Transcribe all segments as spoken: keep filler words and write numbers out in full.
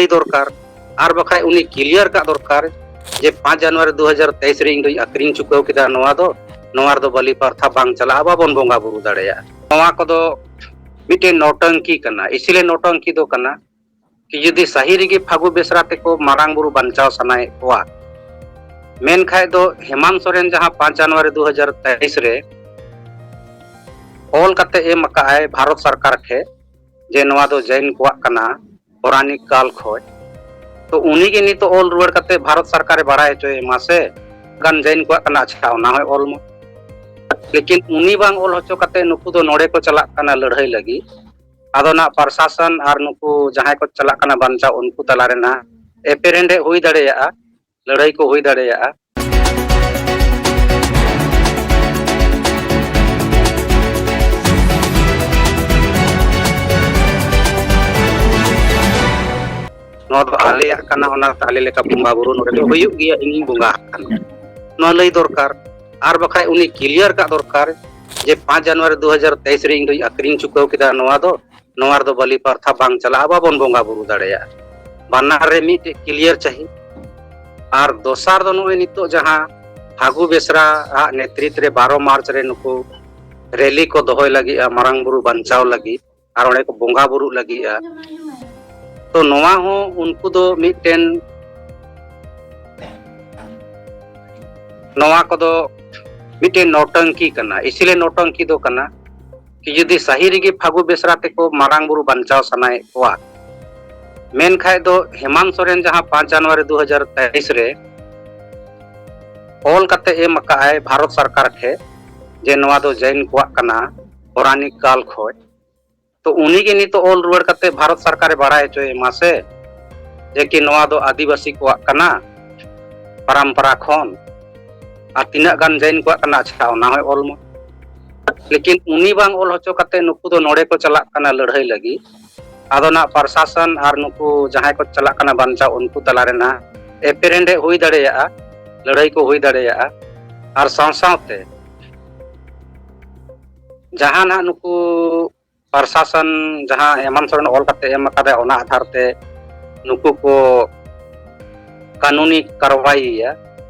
ᱫᱚᱨᱠᱟᱨ, ᱟᱨ ᱵᱟᱠᱷᱟᱡ ᱩᱱᱤ ᱠᱞᱤᱭᱟᱨ ᱠᱟᱜ ᱫᱚᱨᱠᱟᱨ ᱡᱮ ᱯᱟᱸᱪ ᱡᱟᱱᱩᱣᱟᱨᱤ ᱫᱩ ᱦᱟᱡᱟᱨ ᱛᱮᱭᱤᱥ ᱨᱮ ᱤᱧ ᱫᱚᱧ ᱟᱠᱷᱨᱤᱧ ᱪᱩᱠᱟᱹᱣ ᱠᱮᱫᱟ ᱱᱚᱣᱟ ᱫᱚ, ᱱᱚᱣᱟ ᱨᱮᱫᱚ ᱵᱟᱹᱞᱤ ᱯᱟᱨᱛᱷᱟ ᱵᱟᱝ ᱪᱟᱞᱟᱜᱼᱟ, ᱵᱟᱵᱚᱱ ᱵᱚᱸᱜᱟ ᱵᱩᱨᱩ ᱫᱟᱲᱮᱭᱟᱜᱼᱟ᱾ ᱱᱚᱣᱟ ᱠᱚᱫᱚ ᱢᱤᱫᱴᱮᱱ ᱱᱚᱴᱚᱝᱠᱤ ᱠᱟᱱᱟ᱾ ᱤᱥᱤᱞᱮ ᱱᱚᱴᱚᱝᱠᱤ ᱫᱚ ᱠᱟᱱᱟ ᱠᱤ ᱡᱩᱫᱤ ᱥᱟᱹᱦᱤ ᱨᱮᱜᱮ ᱯᱷᱟᱹᱜᱩ ᱵᱮᱥᱨᱟ ᱛᱮᱠᱚ ᱢᱟᱨᱟᱝ ᱵᱩᱨᱩ ᱵᱟᱧᱪᱟᱣ ᱥᱟᱱᱟᱭᱮᱫ ᱠᱚᱣᱟ, ᱢᱮᱱᱠᱷᱟᱡ ᱫᱚ ᱦᱮᱢᱟᱱᱛ ᱥᱚᱨᱮᱱ ᱡᱟᱦᱟᱸ ᱯᱟᱸᱪ ᱡᱟᱱᱩᱣᱟᱨᱤ ᱫᱩ ᱦᱟᱡᱟᱨ ᱛᱮᱭᱤᱥ ᱨᱮ ᱚᱞ ᱠᱟᱛᱮ ᱮᱢ ᱟᱠᱟᱫ ᱟᱭ ᱵᱷᱟᱨᱚᱛ ᱥᱚᱨᱠᱟᱨ ᱴᱷᱮᱡ ᱡᱮ ᱱᱚᱣᱟ ᱫᱚ ᱡᱟᱹᱭᱤᱱ ᱠᱚᱣᱟᱜ ᱠᱟᱱᱟ, ᱯᱳᱨᱟᱱᱤᱠ ᱠᱟᱞ ᱠᱷᱚᱡ, ᱛᱚ ᱩᱱᱤ ᱜᱮ ᱱᱤᱛᱚᱜ ᱚᱞ ᱨᱩᱣᱟᱹᱲ ᱠᱟᱛᱮ ᱵᱷᱟᱨᱚᱛ ᱥᱚᱨᱠᱟᱨᱮ ᱵᱟᱲᱟᱭ ᱦᱚᱪᱚᱭᱮ ᱢᱟ ᱥᱮ, ᱜᱟᱱ ᱡᱟᱹᱭᱤᱱ ᱠᱚᱣᱟᱜ ᱠᱟᱱᱟ, ᱟᱪᱪᱷᱟ ᱚᱱᱟ ᱦᱚᱸᱭ ᱚᱞ ᱢᱟ᱾ ᱞᱮᱠᱤᱱ ᱩᱱᱤ ᱵᱟᱝ ᱚᱞ ᱦᱚᱪᱚ ᱠᱟᱛᱮ ᱱᱩᱠᱩ ᱫᱚ ᱱᱚᱰᱮ ᱠᱚ ᱪᱟᱞᱟᱜ ᱠᱟᱱᱟ ᱞᱟᱹᱲᱦᱟᱹᱭ ᱞᱟᱹᱜᱤᱫ᱾ ᱟᱫᱚ ᱱᱟᱜ ᱯᱨᱚᱥᱟᱥᱚᱱ ᱟᱨ ᱱᱩᱠᱩ ᱡᱟᱦᱟᱸᱭ ᱠᱚ ᱪᱟᱞᱟᱜ ᱠᱟᱱᱟ ᱵᱟᱧᱪᱟᱣ, ᱩᱱᱠᱩ ᱛᱟᱞᱟᱨᱮ ᱱᱟᱜ ᱮᱯᱮᱨᱦᱮᱸᱰᱮᱡ ᱦᱩᱭ ᱫᱟᱲᱮᱭᱟᱜᱼᱟ, ᱞᱟᱹᱲᱦᱟᱹᱭ ᱠᱚ ᱦᱩᱭ ᱫᱟᱲᱮᱭᱟᱜᱼᱟ᱾ ᱱᱚᱣᱟ ᱫᱚ ᱟᱞᱮᱭᱟᱜ ᱠᱟᱱᱟ, ᱚᱱᱟᱛᱮ ᱟᱞᱮ ᱞᱮᱠᱟ ᱵᱚᱸᱜᱟ ᱵᱩᱨᱩ ᱱᱚᱰᱮ ᱫᱚ ᱦᱩᱭᱩᱜ ᱜᱮᱭᱟ, ᱤᱧᱤᱧ ᱵᱚᱸᱜᱟ ᱟᱠᱟᱱᱟ, ᱱᱚᱣᱟ ᱞᱟᱹᱭ ᱫᱚᱨᱠᱟᱨ᱾ ᱟᱨ ᱵᱟᱠᱷᱟᱡ ᱩᱱᱤ ᱠᱞᱤᱭᱟᱨ ᱠᱟᱜ ᱫᱚᱨᱠᱟᱨ ᱡᱮ ᱯᱟᱸᱪ ᱡᱟᱱᱩᱣᱟᱨᱤ ᱫᱩ ᱦᱟᱡᱟᱨ ᱛᱮᱭᱤᱥ ᱨᱮ ᱤᱧ ᱫᱚᱧ ᱟᱠᱷᱨᱤᱧ ᱪᱩᱠᱟᱹᱣ ᱠᱮᱫᱟ ᱱᱚᱣᱟ ᱫᱚ, ᱱᱚᱣᱟ ᱨᱮᱫᱚ ᱵᱟᱹᱞᱤ ᱯᱟᱨᱛᱷᱟ ᱵᱟᱝ ᱪᱟᱞᱟᱜᱼᱟ, ᱵᱟᱵᱚᱱ ᱵᱚᱸᱜᱟ ᱵᱩᱨᱩ ᱫᱟᱲᱮᱭᱟᱜᱼᱟ᱾ ᱵᱟᱱᱟᱨ ᱨᱮ ᱢᱤᱫᱴᱮᱡ ᱠᱞᱤᱭᱟᱨ ᱪᱟᱹᱦᱤ᱾ ᱟᱨ ᱫᱚᱥᱟᱨ ᱫᱚ ᱱᱚᱜᱼᱚᱭ ᱱᱤᱛᱚᱜ ᱡᱟᱦᱟᱸ ᱯᱷᱟᱹᱜᱩ ᱵᱮᱥᱨᱟ ᱟᱜ ᱱᱮᱛᱨᱤᱛ ᱨᱮ ᱵᱟᱨᱚ ᱢᱟᱨᱪ ᱨᱮ ᱱᱩᱠᱩ ᱨᱮᱞᱤ ᱠᱚ ᱫᱚᱦᱚᱭ ᱞᱟᱹᱜᱤᱫᱼᱟ ᱢᱟᱨᱟᱝ ᱵᱩᱨᱩ ᱵᱟᱧᱪᱟᱣ ᱞᱟᱹᱜᱤᱫ, ᱟᱨ ᱚᱸᱰᱮ ᱠᱚ ᱵᱚᱸᱜᱟ ᱵᱩᱨᱩᱜ ᱞᱟᱹᱜᱤᱫᱼᱟ᱾ ᱛᱚ ᱱᱚᱣᱟ ᱦᱚᱸ ᱩᱱᱠᱩ ᱫᱚ ᱢᱤᱫᱴᱮᱱ, ᱱᱚᱣᱟ ᱠᱚᱫᱚ ᱢᱤᱫᱴᱮᱱ ᱱᱚᱴᱚᱝᱠᱤ ᱠᱟᱱᱟ᱾ ᱤᱥᱤᱞᱮ ᱱᱚᱴᱚᱝᱠᱤ ᱫᱚ ᱠᱟᱱᱟ ᱠᱤ ᱡᱩᱫᱤ ᱥᱟᱹᱦᱤ ᱨᱮᱜᱮ ᱯᱷᱟᱹᱜᱩ ᱵᱮᱥᱨᱟ ᱛᱮᱠᱚ ᱢᱟᱨᱟᱝ ᱵᱩᱨᱩ ᱵᱟᱧᱪᱟᱣ ᱥᱟᱱᱟᱭᱮᱫ ᱠᱚᱣᱟ, ᱢᱮᱱᱠᱷᱟᱡ ᱫᱚ ᱦᱮᱢᱟᱱᱛ ᱥᱚᱨᱮᱱ ᱡᱟᱦᱟᱸ ᱯᱟᱸᱪ ᱡᱟᱱᱩᱣᱟᱨᱤ ᱫᱩ ᱦᱟᱡᱟᱨ ᱛᱮᱭᱤᱥ ᱨᱮ ᱚᱞ ᱠᱟᱛᱮ ᱮᱢ ᱟᱠᱟᱫ ᱟᱭ ᱵᱷᱟᱨᱚᱛ ᱥᱚᱨᱠᱟᱨ ᱴᱷᱮᱡ ᱡᱮ ᱱᱚᱣᱟ ᱫᱚ ᱡᱟᱹᱭᱤᱱ ᱠᱚᱣᱟᱜ ᱠᱟᱱᱟ, ᱯᱳᱨᱟᱱᱤᱠ ᱠᱟᱞ ᱠᱷᱚᱡ, ᱛᱚ ᱩᱱᱤ ᱜᱮ ᱱᱤᱛᱚᱜ ᱚᱞ ᱨᱩᱣᱟᱹᱲ ᱠᱟᱛᱮ ᱵᱷᱟᱨᱚᱛ ᱥᱚᱨᱠᱟᱨᱮ ᱵᱟᱲᱟᱭ ᱦᱚᱪᱚᱭᱮ ᱢᱟ ᱥᱮ ᱡᱮ ᱠᱤ ᱱᱚᱣᱟ ᱫᱚ ᱟᱹᱫᱤᱵᱟᱹᱥᱤ ᱠᱚᱣᱟᱜ ᱠᱟᱱᱟ ᱯᱚᱨᱚᱢᱯᱚᱨᱟ ᱠᱷᱚᱱ, ᱟᱨ ᱛᱤᱱᱟᱹᱜ ᱜᱟᱱ ᱡᱟᱹᱭᱤᱱ ᱠᱚᱣᱟᱜ ᱠᱟᱱᱟ, ᱟᱪᱪᱷᱟ ᱚᱱᱟ ᱦᱚᱸᱭ ᱚᱞ ᱢᱟ᱾ ᱞᱮᱠᱤᱱ ᱩᱱᱤ ᱵᱟᱝ ᱚᱞ ᱦᱚᱪᱚ ᱠᱟᱛᱮ ᱱᱩᱠᱩ ᱫᱚ ᱱᱚᱰᱮ ᱠᱚ ᱪᱟᱞᱟᱜ ᱠᱟᱱᱟ ᱞᱟᱹᱲᱦᱟᱹᱭ ᱞᱟᱹᱜᱤᱫ᱾ ᱟᱫᱚ ᱱᱟᱜ ᱯᱨᱚᱥᱟᱥᱚᱱ ᱟᱨ ᱱᱩᱠᱩ ᱡᱟᱦᱟᱸᱭ ᱠᱚ ᱪᱟᱞᱟᱜ ᱠᱟᱱᱟ ᱵᱟᱧᱪᱟᱣ, ᱩᱱᱠᱩ ᱛᱟᱞᱟᱨᱮ ᱱᱟᱜ ᱮᱯᱮᱨᱦᱮᱸᱰᱮᱡ ᱦᱩᱭ ᱫᱟᱲᱮᱭᱟᱜᱼᱟ, ᱞᱟᱹᱲᱦᱟᱹᱭ ᱠᱚ ᱦᱩᱭ ᱫᱟᱲᱮᱭᱟᱜᱼᱟ᱾ ᱟᱨ ᱥᱟᱶ ᱥᱟᱶᱛᱮ ᱡᱟᱦᱟᱸ ᱱᱟᱜ ᱱᱩᱠᱩ ᱯᱨᱚᱥᱟᱥᱚᱱ ᱡᱟᱦᱟᱸ ᱦᱮᱢᱟᱱᱛ ᱥᱚᱨᱮᱱ ᱚᱞ ᱠᱟᱛᱮ ᱮᱢ ᱟᱠᱟᱫᱟᱭ, ᱚᱱᱟ ᱟᱫᱷᱟᱨ ᱛᱮ ᱱᱩᱠᱩ ᱠᱚ ᱠᱟᱹᱱᱩᱱᱤ ᱠᱟᱨᱣᱟᱭᱮᱭᱟ,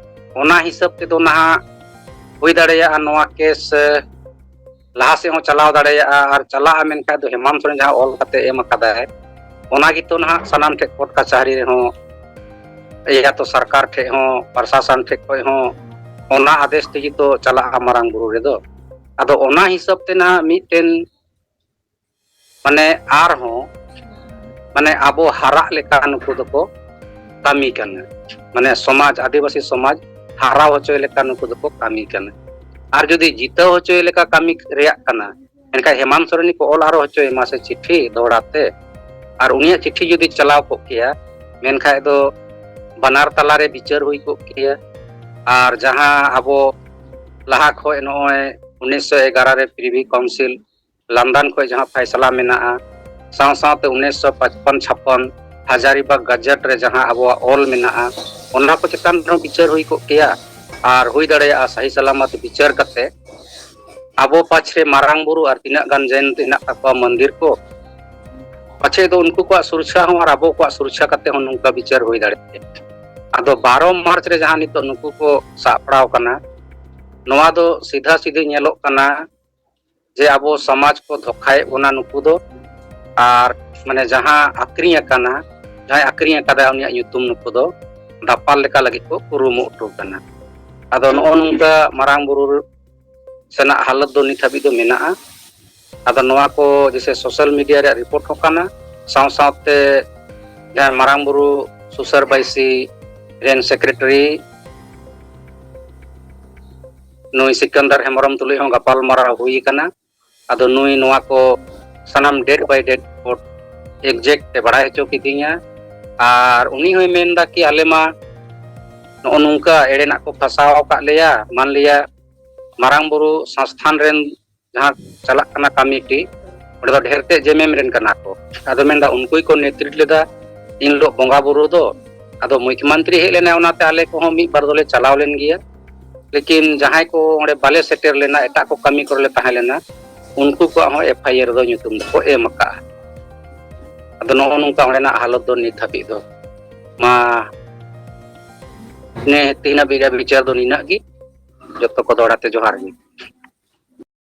ᱚᱱᱟ ᱦᱤᱥᱟᱹᱵ ᱛᱮᱫᱚ ᱱᱟᱦᱟᱜ ᱦᱩᱭ ᱫᱟᱲᱮᱭᱟᱜᱼᱟ ᱱᱚᱣᱟ ᱠᱮᱥ ᱞᱟᱦᱟ ᱥᱮᱫ ᱦᱚᱸ ᱪᱟᱞᱟᱣ ᱫᱟᱲᱮᱭᱟᱜᱼᱟ᱾ ᱟᱨ ᱪᱟᱞᱟᱜᱼᱟ ᱢᱮᱱᱠᱷᱟᱱ ᱫᱚ ᱦᱮᱢᱟᱱᱛ ᱥᱚᱨᱮᱱ ᱡᱟᱦᱟᱸ ᱚᱞ ᱠᱟᱛᱮ ᱮᱢ ᱟᱠᱟᱫᱟᱭ, ᱚᱱᱟ ᱜᱮᱛᱚ ᱱᱟᱦᱟᱜ ᱥᱟᱱᱟᱢ ᱴᱷᱮᱱ ᱠᱳᱨᱴ ᱠᱟᱪᱷᱟᱨᱤ ᱨᱮᱦᱚᱸ, ᱭᱟ ᱛᱚ ᱥᱚᱨᱠᱟᱨ ᱴᱷᱮᱱ ᱦᱚᱸ, ᱯᱨᱚᱥᱟᱥᱚᱱ ᱴᱷᱮᱱ ᱠᱷᱚᱱ ᱦᱚᱸ ᱚᱱᱟ ᱟᱫᱮᱥ ᱛᱮᱜᱮ ᱛᱚ ᱪᱟᱞᱟᱜᱼᱟ ᱢᱟᱨᱟᱝ ᱵᱩᱨᱩ ᱨᱮᱫᱚ᱾ ᱟᱫᱚ ᱚᱱᱟ ᱦᱤᱥᱟᱹᱵ ᱛᱮ ᱱᱟᱦᱟᱜ ᱢᱤᱫᱴᱮᱱ ᱢᱟᱱᱮ ᱟᱨᱦᱚᱸ ᱢᱟᱱᱮ ᱟᱵᱚ ᱦᱟᱨᱟᱜ ᱞᱮᱠᱟ ᱱᱩᱠᱩ ᱫᱚᱠᱚ ᱠᱟᱹᱢᱤ ᱠᱟᱱᱟ᱾ ᱢᱟᱱᱮ ᱥᱚᱢᱟᱡᱽ, ᱟᱹᱫᱤᱵᱟᱹᱥᱤ ᱥᱚᱢᱟᱡᱽ ᱦᱟᱨᱟ ᱦᱚᱪᱚᱭ ᱞᱮᱠᱟ ᱱᱩᱠᱩ ᱫᱚᱠᱚ ᱠᱟᱹᱢᱤ ᱠᱟᱱᱟ᱾ ᱟᱨ ᱡᱩᱫᱤ ᱡᱤᱛᱟᱹᱣ ᱦᱚᱪᱚᱭ ᱞᱮᱠᱟ ᱠᱟᱹᱢᱤ ᱨᱮᱭᱟᱜ ᱠᱟᱱᱟ, ᱮᱱᱠᱷᱟᱱ ᱦᱮᱢᱟᱱᱛ ᱥᱚᱨᱮᱱ ᱠᱚ ᱚᱞ ᱟᱨᱚ ᱦᱚᱪᱚᱭ ᱢᱟ ᱥᱮ ᱪᱤᱴᱷᱤ ᱫᱚᱦᱲᱟ ᱛᱮ, ᱟᱨ ᱩᱱᱤᱭᱟᱜ ᱪᱤᱴᱷᱤ ᱡᱩᱫᱤ ᱪᱟᱞᱟᱣ ᱠᱚᱜ ᱠᱮᱭᱟ, ᱢᱮᱱᱠᱷᱟᱱ ᱫᱚ ᱵᱟᱱᱟᱨ ᱛᱟᱞᱟᱨᱮ ᱵᱤᱪᱟᱹᱨ ᱦᱩᱭ ᱠᱚᱜ ᱠᱮᱭᱟ᱾ ᱟᱨ ᱡᱟᱦᱟᱸ ᱟᱵᱚ ᱞᱟᱦᱟ ᱠᱷᱚᱱ ᱱᱚᱜᱼᱚᱭ ᱩᱱᱤᱥᱥᱚ ᱮᱜᱟᱨᱚ ᱨᱮ ᱯᱨᱤᱵᱷᱤ ᱠᱟᱣᱩᱱᱥᱤᱞ ᱞᱚᱱᱰᱚᱱ ᱠᱷᱚᱱ ᱡᱟᱦᱟᱸ ᱯᱷᱟᱭᱥᱟᱞᱟ ᱢᱮᱱᱟᱜᱼᱟ, ᱥᱟᱶ ᱥᱟᱶᱛᱮ ᱩᱱᱤᱥᱥᱚ ᱯᱟᱸᱪᱯᱟᱱᱱᱚ ᱪᱷᱟᱯᱟᱱᱱᱚ ᱦᱟᱡᱟᱨᱤᱵᱟᱜᱽ ᱜᱟᱡᱮᱴ ᱨᱮ ᱡᱟᱦᱟᱸ ᱟᱵᱚᱣᱟᱜ ᱚᱞ ᱢᱮᱱᱟᱜᱼᱟ, ᱚᱱᱟ ᱠᱚ ᱪᱮᱛᱟᱱ ᱨᱮᱦᱚᱸ ᱵᱤᱪᱟᱹᱨ ᱦᱩᱭ ᱠᱚᱜ ᱠᱮᱭᱟ᱾ ᱟᱨ ᱦᱩᱭ ᱫᱟᱲᱮᱭᱟᱜᱼᱟ ᱥᱟᱹᱦᱤ ᱥᱟᱞᱟᱢᱟᱛ ᱵᱤᱪᱟᱹᱨ ᱠᱟᱛᱮ ᱟᱵᱚ ᱯᱟᱥᱮ ᱨᱮ ᱢᱟᱨᱟᱝ ᱵᱩᱨᱩ ᱟᱨ ᱛᱤᱱᱟᱹᱜ ᱜᱟᱱ ᱡᱮᱱ ᱦᱮᱱᱟᱜ ᱛᱟᱠᱚᱣᱟ ᱢᱚᱱᱫᱤᱨ ᱠᱚ, ᱯᱟᱪᱷᱮ ᱫᱚ ᱩᱱᱠᱩ ᱠᱚᱣᱟᱜ ᱥᱩᱨᱚᱠᱷᱟ ᱦᱚᱸ ᱟᱨ ᱟᱵᱚ ᱠᱚᱣᱟᱜ ᱥᱩᱨᱚᱠᱷᱟ ᱠᱟᱛᱮ ᱦᱚᱸ ᱱᱚᱝᱠᱟ ᱵᱤᱪᱟᱹᱨ ᱦᱩᱭ ᱫᱟᱲᱮᱭᱟᱜᱼᱟ᱾ ᱟᱫᱚ ᱵᱟᱨᱚ ᱢᱟᱨᱪ ᱨᱮ ᱡᱟᱦᱟᱸ ᱱᱤᱛᱚᱜ ᱱᱩᱠᱩ ᱠᱚ ᱥᱟᱵ ᱯᱟᱲᱟᱣ ᱠᱟᱱᱟ, ᱱᱚᱣᱟ ᱫᱚ ᱥᱤᱫᱷᱟ ᱥᱤᱫᱷᱤ ᱧᱮᱞᱚᱜ ᱠᱟᱱᱟ ᱡᱮ ᱟᱵᱚ ᱥᱚᱢᱟᱡᱽ ᱠᱚ ᱫᱷᱳᱠᱟᱭᱮᱫ ᱵᱚᱱᱟ ᱱᱩᱠᱩ ᱫᱚ᱾ ᱟᱨ ᱢᱟᱱᱮ ᱡᱟᱦᱟᱸ ᱟᱠᱷᱨᱤᱧ ᱟᱠᱟᱱᱟ, ᱡᱟᱦᱟᱸᱭ ᱟᱠᱷᱨᱤᱧ ᱟᱠᱟᱫᱟ ᱩᱱᱤᱭᱟᱜ ᱧᱩᱛᱩᱢ ᱱᱩᱠᱩ ᱫᱚ ᱫᱟᱯᱟᱞ ᱞᱮᱠᱟ ᱞᱟᱹᱜᱤᱫ ᱠᱚ ᱠᱩᱨᱩᱢᱩᱴᱩ ᱠᱟᱱᱟ᱾ ᱟᱫᱚ ᱱᱚᱜᱼᱚ ᱱᱚᱝᱠᱟ ᱢᱟᱨᱟᱝ ᱵᱩᱨᱩ ᱥᱮᱱᱟᱜ ᱦᱟᱞᱚᱛ ᱫᱚ ᱱᱤᱛ ᱦᱟᱹᱵᱤᱡ ᱫᱚ ᱢᱮᱱᱟᱜᱼᱟ᱾ ᱟᱫᱚ ᱱᱚᱣᱟ ᱠᱚ ᱡᱮᱥᱮ ᱥᱳᱥᱟᱞ ᱢᱤᱰᱤᱭᱟ ᱨᱮᱭᱟᱜ ᱨᱤᱯᱳᱨᱴ ᱦᱚᱸ ᱠᱟᱱᱟ, ᱥᱟᱶ ᱥᱟᱶᱛᱮ ᱡᱟᱦᱟᱸᱭ ᱢᱟᱨᱟᱝ ᱵᱩᱨᱩ ᱥᱩᱥᱟᱹᱨ ᱵᱟᱹᱭᱥᱤ ᱨᱮᱱ ᱥᱮᱠᱨᱮᱴᱟᱨᱤ ᱱᱩᱭ ᱥᱤᱠᱟᱱᱫᱟᱨ ᱦᱮᱢᱵᱨᱚᱢ ᱛᱩᱞᱩᱡ ᱦᱚᱸ ᱜᱟᱯᱟᱞ ᱢᱟᱨᱟᱣ ᱦᱩᱭ ᱟᱠᱟᱱᱟ᱾ ᱟᱫᱚ ᱱᱩᱭ ᱱᱚᱣᱟ ᱠᱚ ᱥᱟᱱᱟᱢ ᱰᱮᱴ ᱵᱟᱭ ᱰᱮᱴ ᱨᱤᱯᱳᱨᱴ ᱮᱠᱡᱮᱠᱴ ᱮ ᱵᱟᱲᱟᱭ ᱦᱚᱪᱚ ᱠᱤᱫᱤᱧᱟ᱾ ᱟᱨ ᱩᱱᱤ ᱦᱚᱸᱭ ᱢᱮᱱ ᱮᱫᱟ ᱠᱤ ᱟᱞᱮ ᱢᱟ ᱱᱚᱜᱼᱚ ᱱᱚᱝᱠᱟ ᱮᱲᱮᱱᱟᱜ ᱠᱚ ᱯᱷᱟᱸᱥᱟᱣ ᱟᱠᱟᱫ ᱞᱮᱭᱟ, ᱢᱟᱱ ᱞᱤᱭᱟ ᱢᱟᱨᱟᱝ ᱵᱩᱨᱩ ᱥᱚᱝᱥᱛᱷᱟᱱ ᱨᱮᱱ ᱡᱟᱦᱟᱸ ᱪᱟᱞᱟᱜ ᱠᱟᱱᱟ ᱠᱟᱢᱤᱴᱤ, ᱚᱸᱰᱮ ᱫᱚ ᱰᱷᱮᱨ ᱛᱮ ᱡᱮᱢᱮᱢ ᱨᱮᱱ ᱠᱟᱱᱟ ᱠᱚ᱾ ᱟᱫᱚ ᱢᱮᱱᱫᱟ ᱩᱱᱠᱩ ᱜᱮᱠᱚ ᱱᱮᱛᱨᱤᱛ ᱞᱮᱫᱟ ᱤᱱ ᱦᱤᱞᱳᱜ ᱵᱚᱸᱜᱟ ᱵᱩᱨᱩ ᱫᱚ᱾ ᱟᱫᱚ ᱢᱩᱠᱷᱭᱚᱢᱚᱱᱛᱨᱤ ᱦᱮᱡ ᱞᱮᱱᱟᱭ, ᱚᱱᱟᱛᱮ ᱟᱞᱮ ᱠᱚᱦᱚᱸ ᱢᱤᱫ ᱵᱟᱨ ᱫᱚᱞᱮ ᱪᱟᱞᱟᱣ ᱞᱮᱱ ᱜᱮᱭᱟ, ᱞᱮᱠᱤᱱ ᱡᱟᱦᱟᱸᱭ ᱠᱚ ᱚᱸᱰᱮ ᱵᱟᱞᱮ ᱥᱮᱴᱮᱨ ᱞᱮᱱᱟ, ᱮᱴᱟᱜ ᱠᱚ ᱠᱟᱹᱢᱤ ᱠᱚᱨᱮ ᱞᱮ ᱛᱟᱦᱮᱸ ᱞᱮᱱᱟ, ᱩᱱᱠᱩ ᱠᱚᱣᱟᱜ ᱦᱚᱸ ᱮᱯᱷ ᱟᱭ ᱟᱨ ᱫᱚ ᱧᱩᱛᱩᱢ ᱫᱚᱠᱚ ᱮᱢ ᱟᱠᱟᱫᱼᱟ᱾ ᱟᱫᱚ ᱱᱚᱜᱼᱚ ᱱᱚᱝᱠᱟ ᱚᱸᱰᱮᱱᱟᱜ ᱦᱟᱞᱚᱛ ᱫᱚ ᱱᱤᱛ ᱦᱟᱹᱵᱤᱡ ᱫᱚ᱾ ᱢᱟ ᱱᱮ ᱛᱮᱦᱮᱧ ᱦᱟᱹᱵᱤᱡ ᱨᱮᱭᱟᱜ ᱵᱤᱪᱟᱨ ᱫᱚ ᱱᱤᱱᱟᱹᱜ ᱜᱮ᱾ ᱡᱚᱛᱚ ᱠᱚ ᱫᱚᱦᱲᱟ ᱛᱮ ᱡᱚᱦᱟᱨ ᱜᱮ᱾